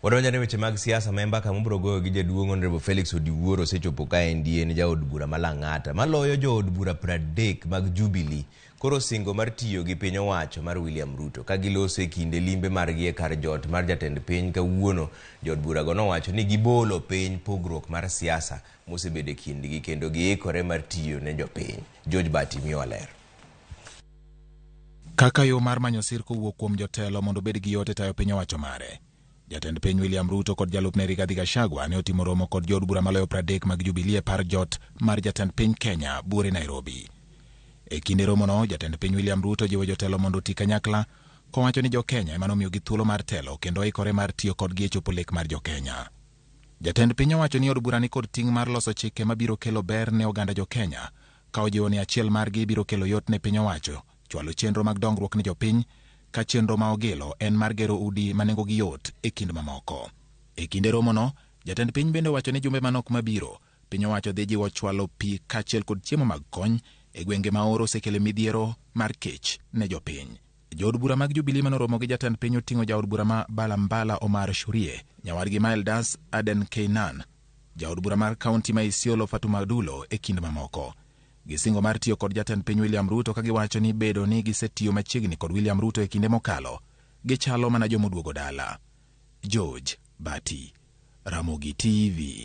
Wadonjo e weche mag siasa ma mbaka mobiro goyo gi jaduong' Honorable Felix Odiwuor osechopo ka en jaod bura ma Lang'ata maloyo jood bura 30 mag Jubilee koro singo mar tiyo gi piny owacho mar William Ruto ka giloso e kinde limbe margi e kar jot mar jatend piny kawuono. Jood burago nowacho ni gibolo piny pogruok mar siasa mosebedo e kindgi kendo giikore mar tiyo ne jopiny. George Bati miyowa ler. Kaka yo mar manyo sir kowuok kuom jotelo mondo obed gi yot e tayo piny owacho mare. Jatend piny William Ruto kod jalupne Rigathi Gachagua ne otimo romo kod jood bura maloyo 30 mag Jubilee e par jot mar jatend piny Kenya buore Nairobi. E kinde romono, jatend piny William Ruto jiwo jotelo mondo oti kanyakla kowacho ni jo-Kenya ema nomiyogi thuolo mar telo kendo oikore mar tiyo kodgi e chopo lek mar jo-Kenya. Jatend piny owacho ni od bura ni kod ting' mar loso chike mabiro kelo ber ne oganda jo-Kenya, ka ojiwo ni achiel margi biro kelo yot ne piny owacho chwalo chenro mag dongruok ne jopiny, ka chenro ma ogilo en mar gero udi ma nengogi yot e kind mamoko. E kinde romono, jatend piny bende owacho ni jumbe manok mabiro, piny owacho dhi jiwo chwalo pi kaachiel kod chiemo mag kony e gwenge ma oro osekelo midhiero mar kech ne jopiny. Jood bura mag Jubilee manoromo gi jatend piny oting'o jaod bura ma Balambala Omar Shurie, nyawadgi ma Eldas Aden Keynan, jaod bura mar kaunti ma Isiolo Fatuma Dulo e kind mamoko. Gisingo mar tiyo kod jatend piny William Ruto ka giwacho ni bedo ni gisetiyo machiegni kod William Ruto e kinde mokalo, gichalo mana jomoduogo dala. George Bati, Ramogi TV.